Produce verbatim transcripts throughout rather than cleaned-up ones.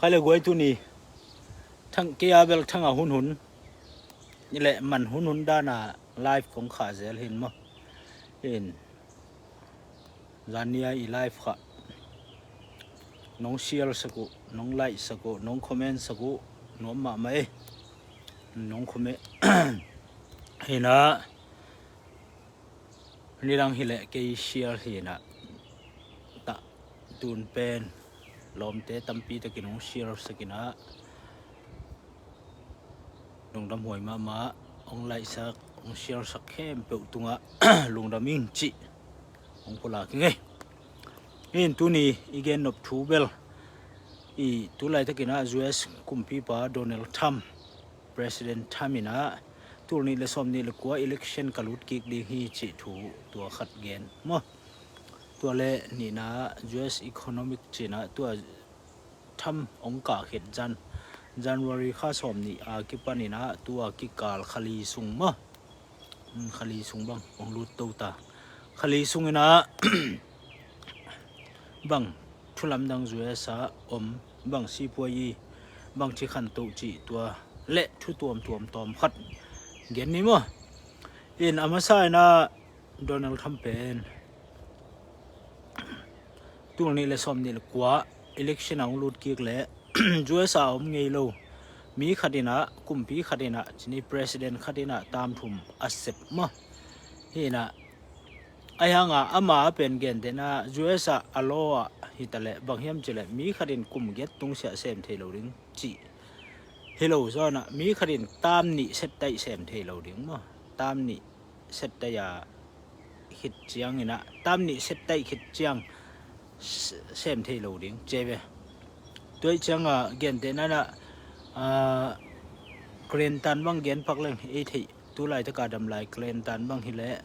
Khai le guai tuni thang kei a bel thang a hun hun ni le man hun hun dana live kong kha zel hin maw. In zania i live kha nong share sak uh, nong like sak uh, nong comment sak uh, nuam mahmah e. Nong comment hina nidang hileh kei share hina ta tun pen lawmte tampi takin hong share sakina lungdam huai mahmah. Hong like sak, hong share sak khempeuh tungah lungdam ing cih hong pulak ing ei. In tuni i gen nop thu bel i tulaitakinah U S kumpipa Donald Trump, President Trump inah tul nih le sawm nih le kua election ka lut kik ding hi cih thu tua khat gen maw. Tua le nihna U S economic cinah tua Trump hong kah khit zan January kha sawm nih a kipaninah tua kikal khali sung maw. Khali sung bang hong lut to ta. Khali sunginah bang thulamdang U S a om, bang sipuai i bang ci khantoh cih tua le thu tuamtuam tawm khat gen ni maw. In a masa inah Donald Trump pen tul nih le sawm nih le kua election a hong lut kik le U S a om ngei lo mi khatinah, kumpi khatinah, cini president khatinah tam thum a sep maw. Hinah ahi hanga ama pen gentehna U S a a law ah hitaleh bang hiam cileh mi khatin kum giat tungsiah sem thei lo ding cih hi lo zawnah mi khatin tam nih settaih sem thei lo ding maw. Tam nih settaih a khit cianginah tam nih settaih khit ciang sem thei lo ding cia ve. Tuaih cianga gentehna inah Clinton bang gen pak leng ei theih tulaitaka damlai Clinton bang hileh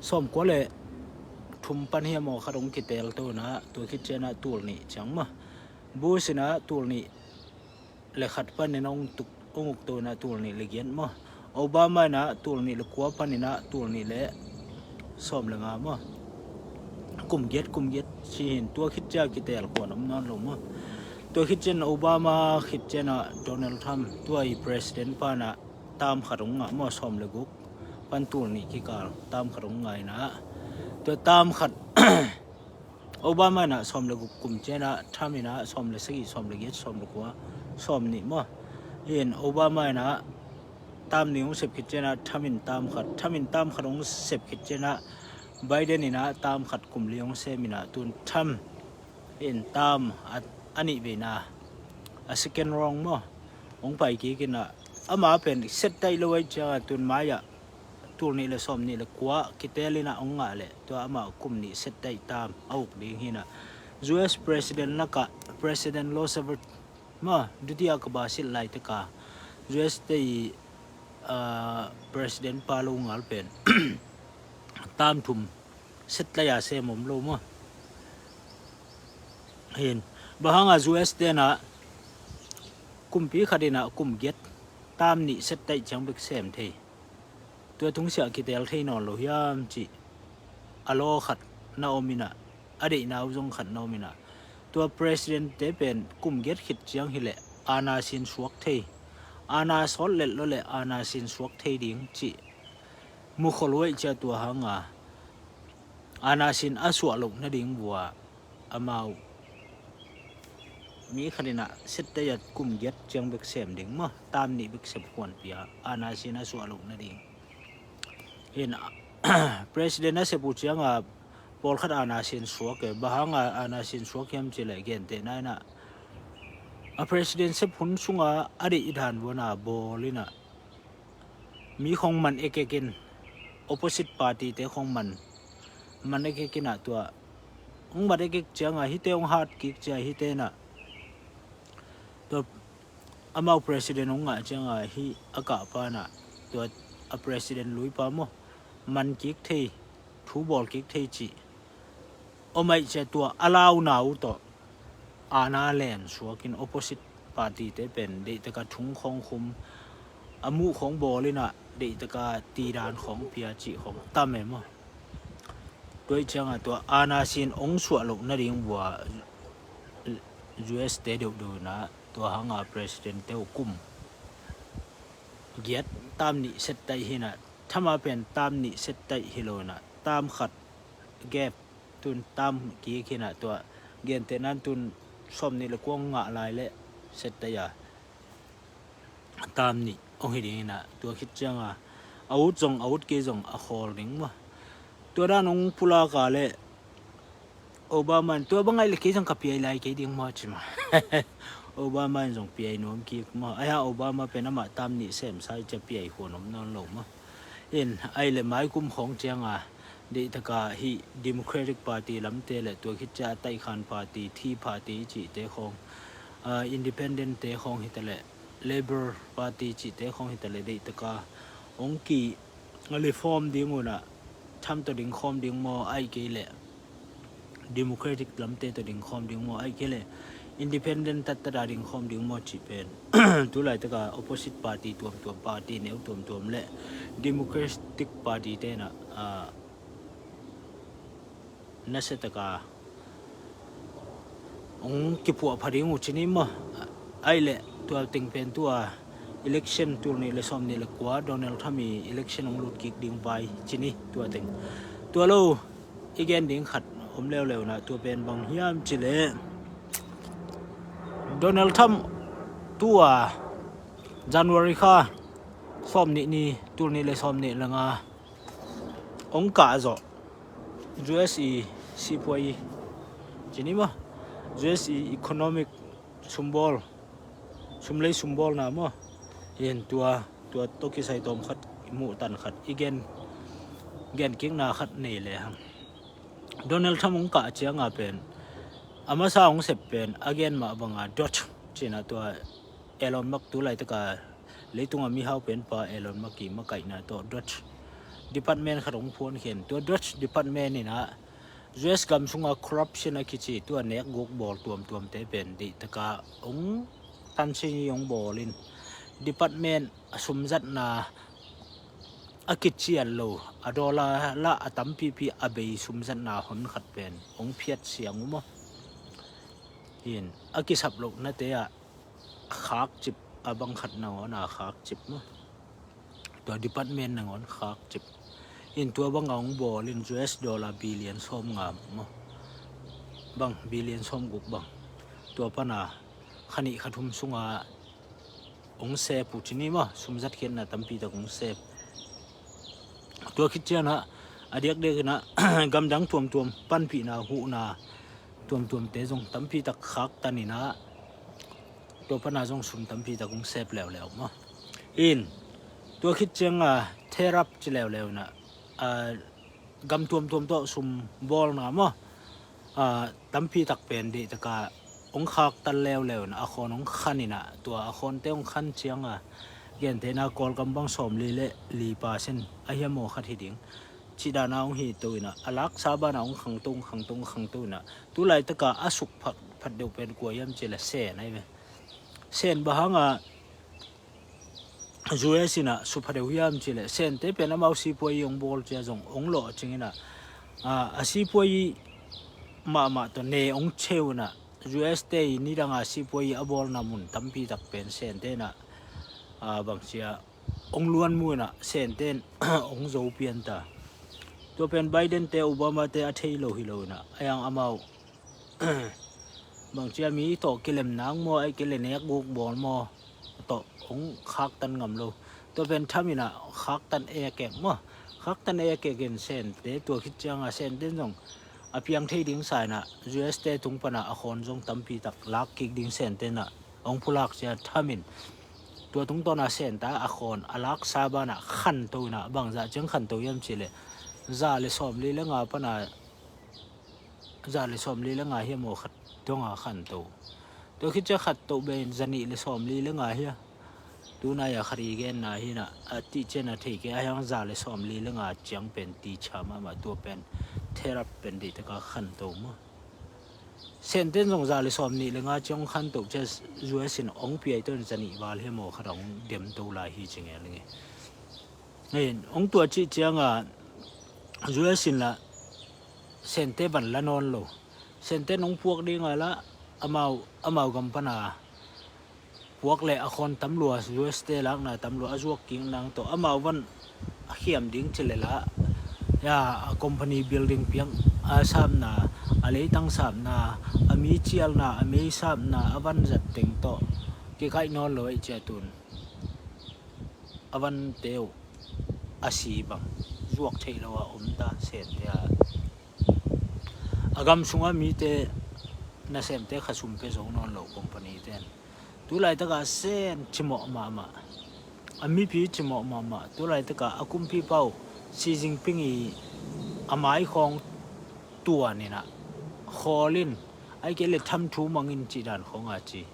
sawmkua le thum pan hiam aw khat hong kitel to inah tua khit cianah tul nih ciang maw. Bush inah tul nih le khat panin hong tuk hong uk to inah tul nih le giat maw. Obama inah tul nih le kua paninah tul nih le sawm le nga maw. Kum giat kum giat ci hin tua khit cia kitel kuan om nawn lo maw. Tua khit cian Obama khit cianah Donald Trump tua i president panah tam khat hong ngah maw, sawm le guk pan tul nih kikal tam khat hong ngah inah tua tam khat Obama inah sawm le guk kum cianah Trump inah sawm le sagih, sawm le giat, sawm le kua, sawm nih maw. In Obama inah tam nih hong sep khit cianah Trump in tam khat, Trump in tam khat hong sep khit cianah Biden inah tam khat kum li hong sem inah tun Trump in tam a nih veina a second round maw hong pai kik inah ama pen settaih lo aih cianga tun mai-ah tul nih le sawm nih le kua kitel inah hong ngah leh tua amah kum nih settaih tam a uk ding hinah U S president lakah president Roosevelt maw, dutia ka basil laitaka U S te i president pa lo ngal pen tam thum settaih a sem om lo maw. Hin bang hanga U S tenah kumpi khatinah kum giat tam nih settaih ciang bek sem thei. Tua tungsiah kitel thei nawn lo hiam cih a law khat na om inah a deihna uh zong khat na om inah tua president te pen kum giat khit ciang hileh ana sin suak thei, ana sawt let lo le ana sin suak thei ding cih mukhol uaih cia tua hanga ana sin a suah loh nading vua amau mi khatinah settaih a kum giat ciang bek sem ding maw, tam nih bek sep khuanpia ana sin a suah loh nading. Hin president a sep uh cianga pawlkhat ana sin suak e, bang hanga ana sin suak hiam cileh gentehna inah a president sep hun sunga a deih dan vuana bawl inah mi khong man ekek in opposite party te khong man man ekek inah tua hong mat ekek cianga hite hong hat kik cia hite inah tua amau president hong ngah cianga hi a kahpa inah tua a president luipa maw man kik thei, thu bawl kik thei cih om aih cia tua a launa uh tawh ana len suakin opposite party te pen deihtaka thung khawng khum a muh khawng bawl inah deihtaka tidan khawng pia cih khawng tam e maw. Tuaih cianga tua ana sin hong suah loh nading vua U S te deuhdeuh inah tua hanga president te uh kum giat tam nih set taih hinah, thama pen tam nih set taih hi lo inah tam khat gap tun tam kik hinah tua gentehnan tun sawm nih le kuang ngah lai le set taih a tam nih hong hi ding inah tua khit cianga a ut zong a ut kei zong a khawl ding maw. Tua dan hong pulak a le Obama in tua bang aih le kei zong ka piai lai kei ding maw ci maw. Obama in zong piai nuam kik maw. Aia Obama pen amah tam nih semsa i cia piai huan om nawn lo maw. In aih le mai kum khawng cianga deihtaka hih Democratic Party lamte le tua khit cia a taihkhan party, Tea Party i cihte khawng, ah, Independent te khawng hitaleh Labour Party cihte khawng hitaleh deihtaka hong ki reform ding unah Trump tawh ding khawm ding maw aih kei leh Democratic lamte tawh ding khawm ding maw aih kei leh Independent tattata ding khawm ding maw cih pen tulaitaka opposite party tuamtuam, party neu tuamtuam le Democratic Party tenah, ah, nasiataka hong kipuahpha ding uh ci ni maw. Aih le tua teng pen tua election tul nih le sawm nih le kua Donald Trump i election hong lut kik ding vai ci ni tua teng. Tua lo i gen ding khat om leuleu inah tua pen bang hiam ci le Donald Trump tua January kha sawm nih ni tul nih le sawm nih le nga hong kah zawh U S i sipuai ci ni maw, U S i economic sumbawl, sumlei sumbawlna maw. In tua tua tawh kisai tawm khat muhtan khat i gen, gen kikna khat nei lehang Donald Trump hong kah cianga pen a masa hong sep pen a gen mah banga DOGE cinah tua Elon Musk tulaitaka leitunga mihau penpa Elon Musk i makaihna tawh DOGE department khat hong phuankhian. Tua DOGE department inah U S gam sunga corruption a kici tua nekguk bawl tuamtuamte pen deihtaka hong tansin i hong bawlin department a sumzatna a kician lo a dollar lah a tampipi a bei sumzatna hon khat pen hong phiat siang uh maw. In a kisap lohnate ah khakcip a bang khat nangawn a khakcip maw. Tua department nangawn khakcip in tua banga hong bawlin U S dollar billion sawm nga maw, bang billion sawm guk bang tua pana khanih khathum sunga hong sep uh ci ni maw. Sumzat khiatna tampitak hong sep. Tua khit cianah a diakdiak inah gamdang tuamtuam panpihna huhna tuamtuamte zong tampitak khaktan inah tua pana zong sum tampitak hong sep leuleu maw. In tua khit cianga tariff ci leuleu inah, ah, gam tuamtuam tawh sum bawlna maw, ah, tampitak pen deihtaka hong khaktan leuleu inah a khawn hong khan inah tua a khawnte hong khan cianga gentehna Kawlgam bang sawmli le li percent a hiam aw khat hi ding cihdana hong hi to inah a laksa banah hong khangto hong khangto hong khangto inah tulaitaka a suk phat, phat deuh pen kua hiam ci le Sen ahi ve. Sen bang hanga U S inah suk pha deuh hiam ci le Sente pen amau sipuai hong bawl cia zong hong lawh cing inah, ah, a sipuai mahmah tawh ne hong ceu inah U S te i nidanga sipuai a bawlna mun tampitak pen Sente inah, ah, bangcia hong luanmu inah Sente in hong zo pianta. Tua pen Biden te Obama te a thei lo hi lo inah a yang amau bangcia mi tawh kilem nang maw aih kei le nekguk bawl maw tawh hong khaktan ngam lo. Tua pen Trump inah khaktan ekek maw. Khaktan ekek in Sente tua khit cianga Sente in zong a piang thei ding sa inah U S te tung pana a khawn zong tampitak lak kik ding Sente inah hong pulak cia Trump in tua tungtawna Sente a khawn a laksa banah khanto inah bangzah ciang khanto hiam ci le za le sawmli le nga pana za le sawmli le nga hiam aw khat donga khanto. Tua khit cia khatto bei in za nih le sawmli le nga hia. Tunai a khat i genna hinah a tihcian a thei kei a hiang za le sawmli le nga ciang pen ticha mahmah tua pen tariff pen deihtaka khanto maw. Senten zong za le sawmnih le nga ciang khanto cia U S in hong piaito in za nih val hiam aw khat hong demto lai hi ci ngel nge. Hong tua cih cianga U S in lah Sente van la nawn lo. Sente nong puak dinga lah amau, amau gam pana puak le a khawn tam lua, U S te lakna tam lua a zuak kik nang tawh amau van a khiam ding ci le la, ya, a company building piang a sapna, a leitang sapna, a mi cialna, a mei sapna a van zat teng tawh kikhaih nawn lo ei cia tun a vante uh a si bang zuak theih lo a om ta Sente a. A gam sunga mite nasemte khasum pia zo nawn lo company ten. Tulaitaka Sen cimawh mahmah, a mipi cimawh mahmah. Tulaitaka a kumpipa uh Xi Jinping i a mai khawng tuan inah khawl in, ai kei le tham thu mangin cih dan khawnga ci.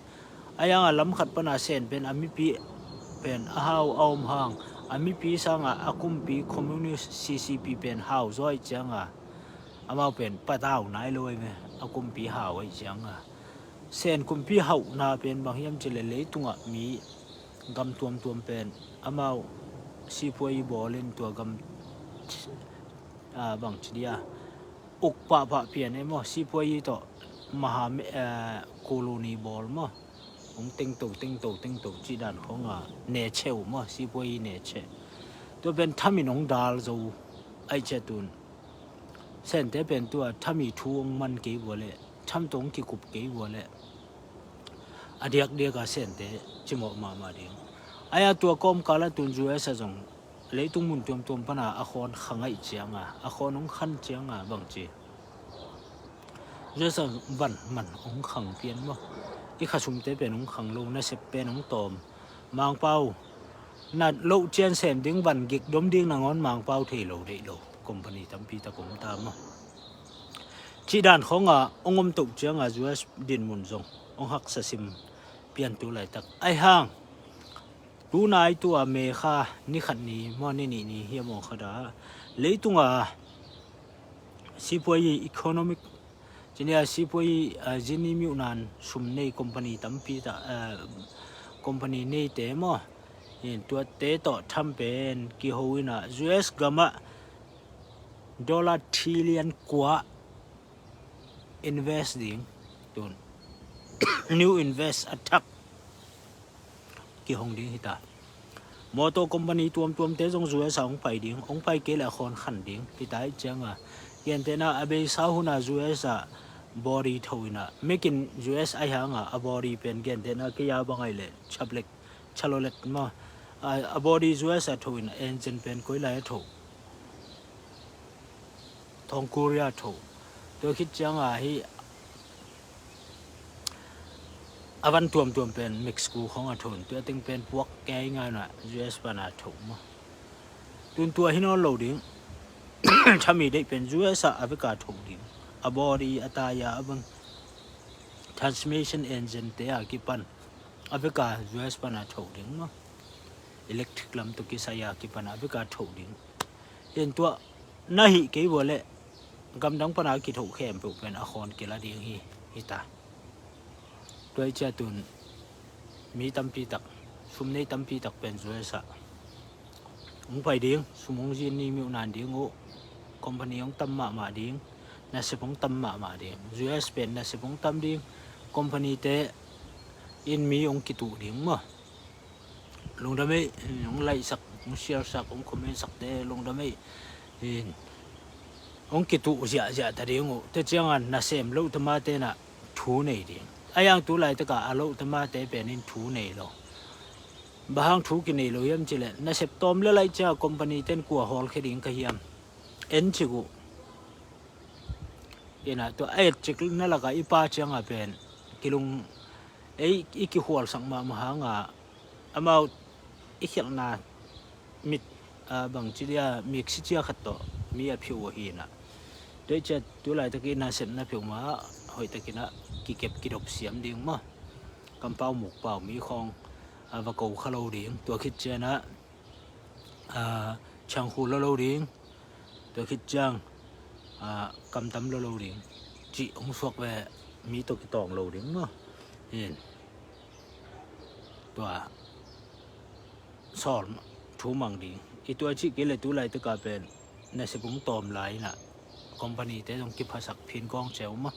A yanga lam khat pana Sen pen a mipi pen a hau a om hang, a mipi sanga a kumpi communist C C P pen hau zaw aih cianga amau pen patau nai lo aih ve, a kumpi hau aih cianga. Sen kumpi hauhna pen bang hiam ci le leitungah mi gam tuamtuam pen amau sipuai bawlin tua gam, ah, bang ci dia, uk pahpah pian e maw, sipuai tawh maha, eh, koloni bawl maw, hong tengto tengto tengto cih dan khawnga necheu maw, sipuai necheh. Tua pen thamin hong dal zo aih cia tun Sente pen tua thami thu hong man kei vua le, tham tawh hong kikup kei vua le a diakdiaka Sente cimawh mahmah ding. Aia tua kawmkala tun U S a zong leitung mun tuamtuam pana a khawn khang aih cianga, a khawn hong khan cianga bang ci, U S a van man hong khang pian maw. I khasumte pen hong khang lo, nasep pen hong tawm. Mangpau na loh cian sem ding, van gik dom ding nangawn Mangpau thei lo deih lo company tampi tak om ta maw. Cih dan khawnga hong om toh cianga U S dinmun zong hong haksa sim pian tu laitak aih hang. Tunai tua May kha ni khat ni maw, ni nih ni hiam aw khat a leitunga sipuai economic, cinia sipuai, ah, zini miuhnan sum nei company tampi ta, ah, company neite maw, in tuate tawh tham pen kiho inah U S gamah dollar trillion kua invest ding, tun new invest a thak kihong ding hita. Motor company tuamtuamte zong U S a hong pai ding, hong pai kei le a khawn khan ding hita aih cianga. Gentehna a beisa huna U S a body tho inah, mekin U S aih hanga a body pen gentehna kei a bang aih le chaplek, chalolet maw, a, a body U S a tho inah engine pen koi lai a tho? Thong Korea tho. Tua khit cianga hi a van tuamtuam pen Mexico khawng a tho in, tua teng pen puak kei ngaina U S pana tho maw. Tun tua hi nawn lo ding. Thami deih pen U S a a veka tho ding. A body a taya a bang transmission engine te a kipan a veka U S pana tho ding maw. Electric lam tawh kisai a kipan a veka tho ding. In tua na hih kei vua le gamdang pana kithoh khempeuh pen a khawn kila ding hi, hita. Tua aih cia tun mi tampi tak, sum nei tampi tak pen U S a hong pai ding, sum hong zin ni miuhnan ding uh, company hong tam mahmah ding, nasep hong tam mahmah ding. U S pen nasep hong tam ding, company te in mi hong kituh ding maw. Lungdam ei, hong like sak, hong share sak, hong comment sakte lungdam ei. Hong kituh ziahziah ta ding uh. Tua cianga nasem loh tama tenah thu nei ding. A yang tu laitaka a loh tamate pen in thu nei lo. Bang hang thu kinei lo hiam cileh, nasep tawm le laih cia company ten kua hawlkhia ding ka hiam? En cik uh. Ina tua a et cik na laka i pa cianga pen kilung ei i kikhualsak mahmah hanga amau i khialhna mit, a, bang ci dia, miksi cia khat tawh mi a phiu uh ahi inah. Tua i cia tu laitakin nasepna peuhmah hoihtakinah kikep kidop siam ding maw. Kampau mukpau mi khawng a va ko kha lo ding. Tua khit cianah, a, ciangkhu lo lo ding. Tua khit ciang, a, kamtam lo lo ding. Cih hong suak ve, mi tawh kitawng lo ding maw. In tua sawl thu mang ding. I tua cih kei le tu laitaka pen nasep hong tawm lai inah company te zong kiphasak phin kawng ceu maw.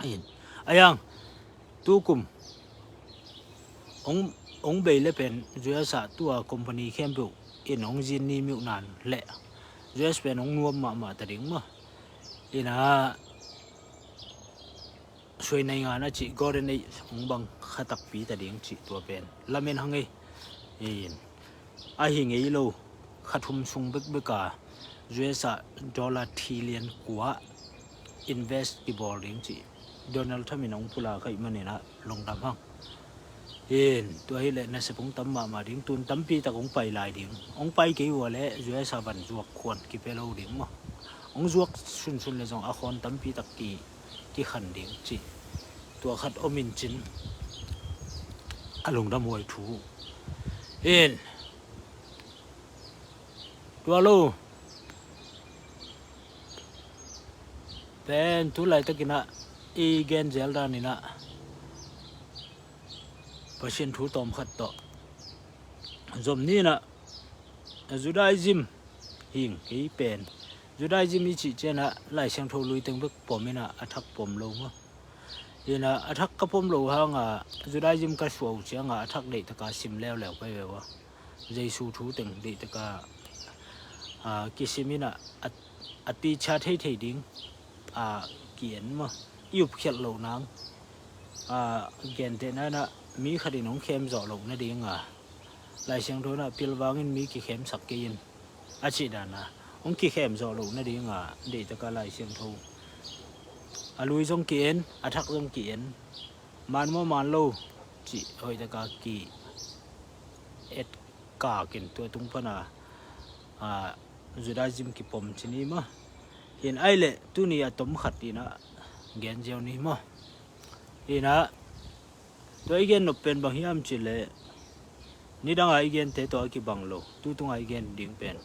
In a yang Tukum hong, hong bei le pen U S ah tua company khempeuh in hong zin ni miuh nan le U S pen hong nuam mahmah ta ding maw. Ina suai nei ngan a cih Golden Age hong bang kha takpi ta ding cih tua pen lamen hang ei. In ahi ngei lo, kha thum sung bekbek a U S ah dollar trillion kua invest kibawl ding cih Donald Trump in hong pulak ahih manin ah lungdam hang. In tua hileh nasep hong tam mahmah ding, tun tampi tak hong pai lai ding. Hong pai kei uh a leh U S ah van zuak khuan kipia lo ding maw. Hong zuak sunsun le zong a khawn tampi tak ki kikhan ding cih tua khat om in cin a lungdam huai thu. In tua lo pen tu laitakin ah i gen zel danin ah Pasian thu tawm khat tawh zom ni in ah Judaism hing kei pen Judaism i cih ciangin ah Lai Siangtho lui teng bek pom in ah a thak pom lo maw. Ina a thak ka pom lo hanga Judaism ka suah uh cianga a thak deihtaka sim leuleu ka hi ve ua. Jesu thu teng deihtaka kisim in ah a, a teacher theithei ding a ki-en maw. I upkhialh loh nang a gentehna in ah mi khat in hong khem zawh loh nadinga Lai Siangtho in ah pilvangin mi kikhemsak kei in a cih dana hong kikhem zawh loh nadinga deihtaka Lai Siangtho a lui zong ki-en, a thak zong ki-en, man maw man lo cih hoihtaka ki-et kakin tua tung pana Judaism kipom ci ni maw. Hin ai leh tuni a tom khat in ah gen ziau ni maw. Hin ah tua i gen nop pen bang hiam cih leh nidanga i gente tawh a kibang lo, tutunga i gen ding pen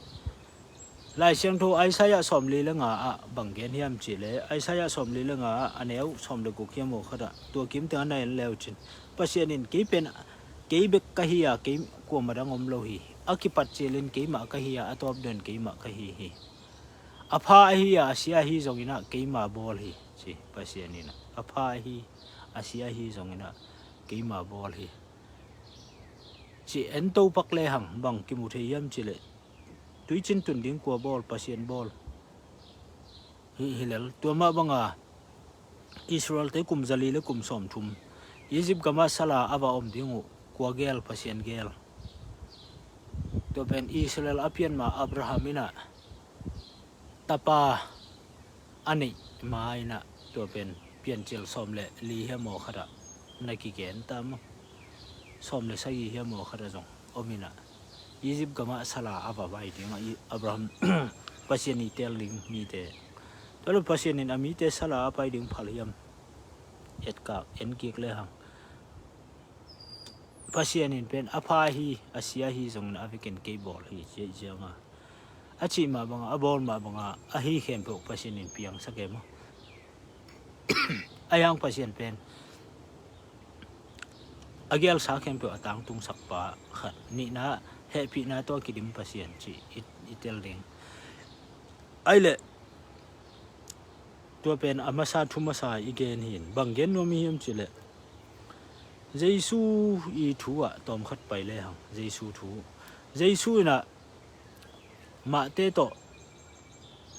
Lai Siangtho Isaiah sawmli le nga ah bang gen hiam cih leh Isaiah sawmli le nga ah a neu sawm le guk hiam aw khatah tua kimteng a na en leu cin Pasian in kei pen kei bek ka hi a kei kuamah dang om lo hi. A kipat cilin keimah ka hi a a tawp den keimah ka hi hi. A pha ahi a a sia ahi zongin ah keimah bawl hi ci Pasian in ah a pha ahi a sia ahi zongin ah keimah bawl hi. Ci en to pak lehang bang kimu thei hiam cih leh tuicin tun ding kua bawl, Pasian bawl. Hi hilel tua mah banga Israel te kum zali le kum sawmthum Egypt gamah sala a va om ding uh kua gel, Pasian gel. Tua pen Israel a pian ma Abraham in ah tapa a neih ma in ah tua pen piancil sawm le li hiam aw khatah na kigen ta maw. Sawm le sagih hiam aw khatah zong om in ah Egypt gamah sala a va vai dingah Abraham Pasian i tel ding mite tua lo Pasian in a mite sala a pai ding phal hiam. Etkak en kik lehang Pasian in pen a pha hi a sia hi zongin a vekin kei bawl hi ci ahih cianga a cih mah banga a bawl mah banga ahi khempeuh Pasian in piangsak e maw. Ahi hang Pasian pen a gelsa khempeuh a tangtungsak pa khat, nihna hehpihna tawh a kidim Pasian cih i, i tel ding. Ai leh tua pen a masa thu masa i gen hin bang gen nuam i hiam cih leh Jesu i thu ah tawmkhat pai lehang Jesu thu, Jesu in ah Mahte tawh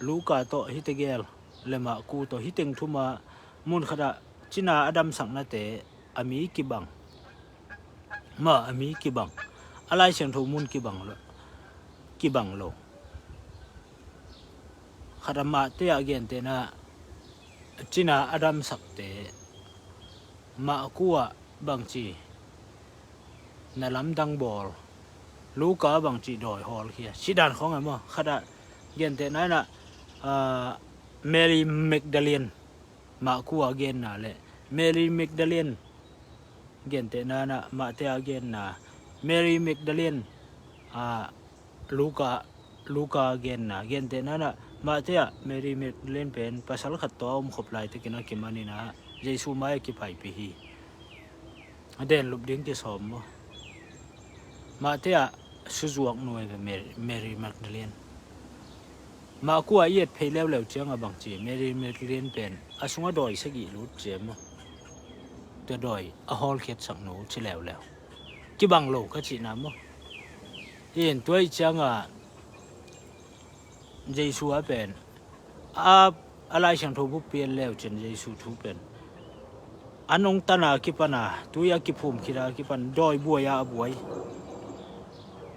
Luka tawh hite gel le Mahku tawh hiteng thuma mun khatah cina a damsaknate a mi kibang, ma a mi kibang, a Lai Siangtho mun kibang lo, kibang lo. Khat a Mahte ah gentehna cina a damsakte, Mahku ah bangci na lamdang bawl, Luka bangci dawi hawl khia sidan khawng e maw. Khat ah gentehna in ah Mary Magdalene, Mahku a genna le Mary Magdalene gentehna in ah Mahte a genna, Mary Magdalene a Luka, Luka genna gentehna in ah Mahte ah Mary Magdalene pen pasal khat tawh a om khop laitakin a kiman in ah Jesu mai a kiphaipih hi. A denlup ding kisawm maw. Mahte ah suzuak nuai ve Mary, Mary Magdalene. Mahku ah i et phei leuleu ciang a bangci Mary Magdalene pen a sungah dawi sagih lut ciam maw. Tua dawi a hawlkhiatsak nu ci leuleu. Kibang lo ka cihna maw? In tua ih cianga Jesu a pen a, a Lai Siangtho buppi en leu cin Jesu thu pen a nungtana kipana tui a kiphum khita kipan dawi buai a a buai.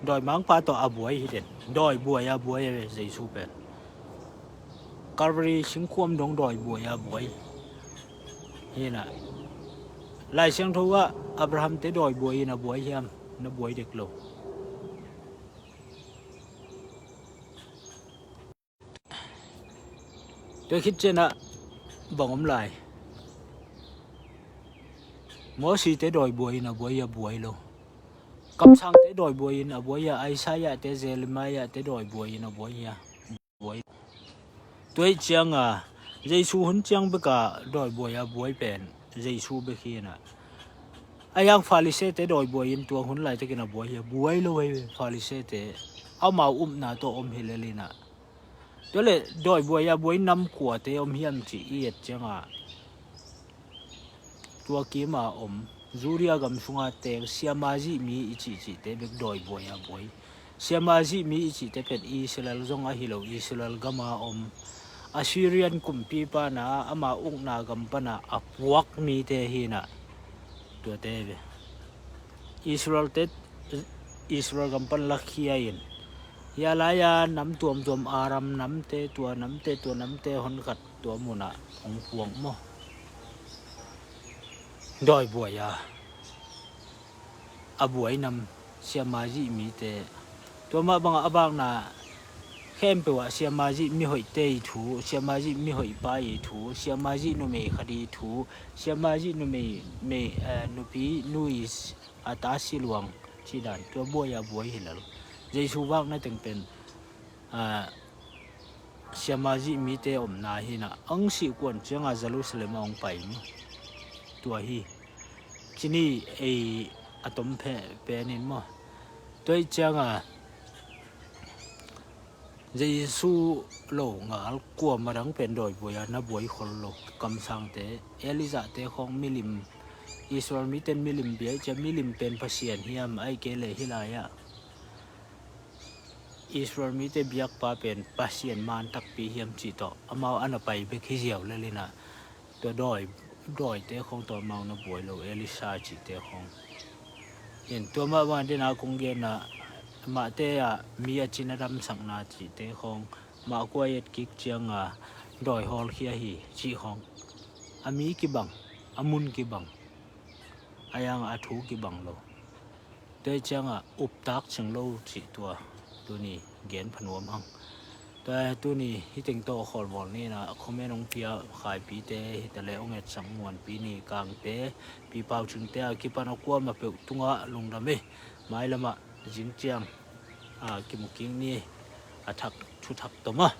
Dawi mangpa tawh a buai hi den. Dawi buai a buai a Jesu pen Calvary singkhuam dong dawi buai a buai. Hina Lai Siangtho ah Abraham te dawi buai in a buai hiam? Na buai dek lo. Tua khit cianah bang om lai? Mosi te dawi buai in a buai a buai lo. Kamsang te dawi buai in a buai a, Isaiah te, Jeremiah te dawi buai in a buai a buai. Tua ih cianga Jesu hun ciang beka dawi buai a buai pen Jesu bek hinah. A yang Farisee te dawi buai in tua hun laitakin a buai hi a buai lo hi Farisee te. Amau upna tawh om hi lelinah. Tua le dawi buai a buai nam kuate om hiam cih i et cianga tua kima om Judea gam sunga teng siamazih mi i cihcihte bek dawi buai a buai. Siamazih mi i cihte pen Israel zong ahi lo Israel gama om Assyrian kumpi pana ama ukna gam pana a puak mite hinah. Tuate ve Israel te Israel gam pan lakhia in hia laia nam tuamtuam Aram namte tua namte tua namte honkhat tua munah hong puak maw? Dawi buai a a buai nam siamazih mite tua mah bangah a bakna khempeuh ah siamazih mihoihte i thu, siamazih mihoihpa i thu, siamazih numei khat i thu, siamazih numei mei nupi nu i a ta siluang cihdan tua buai a buai hi lel. Jesu vakna teng pen siamazih mite omna hinah ang sih kuan cianga Jerusalem a hong pai maw? Tua hi cini ei a tom penin maw? Tua ih cianga Jesu lo ngal kuama dang pen dawi buai a na buai khol lo. Kamsangte Elijahte khawng milim Israel miten milim bia ih cia milim pen Pasian hiam aih kei le hi lai-ah Israel mite biakpa pen Pasian man takpi hiam cih tawh amau a na pai bek hi ziau lelinah tua dawi dawite khawng tawh amau na buai lo Elisha cihte khawng. In tua mah bang dena kong genna mahte ah mi a cina damsakna cihte khawng mah kua et kik cianga dawi hawlkhia hi cih khawng a mi kibang a mun kibang a yang a thu kibang lo. Tua ciangah uptak cing lo cih tua tuni gen phanuam hang. Tua tuni hiteng tawh khawlbawl nina comment hong pia khaipite hitaleh hong etsak muanpi ni kangte pipau cingte a kipan a kuama peuh tungah lungdam hi. Mailamah zing ciang a kimu kik ni a thak thuthak tawmah.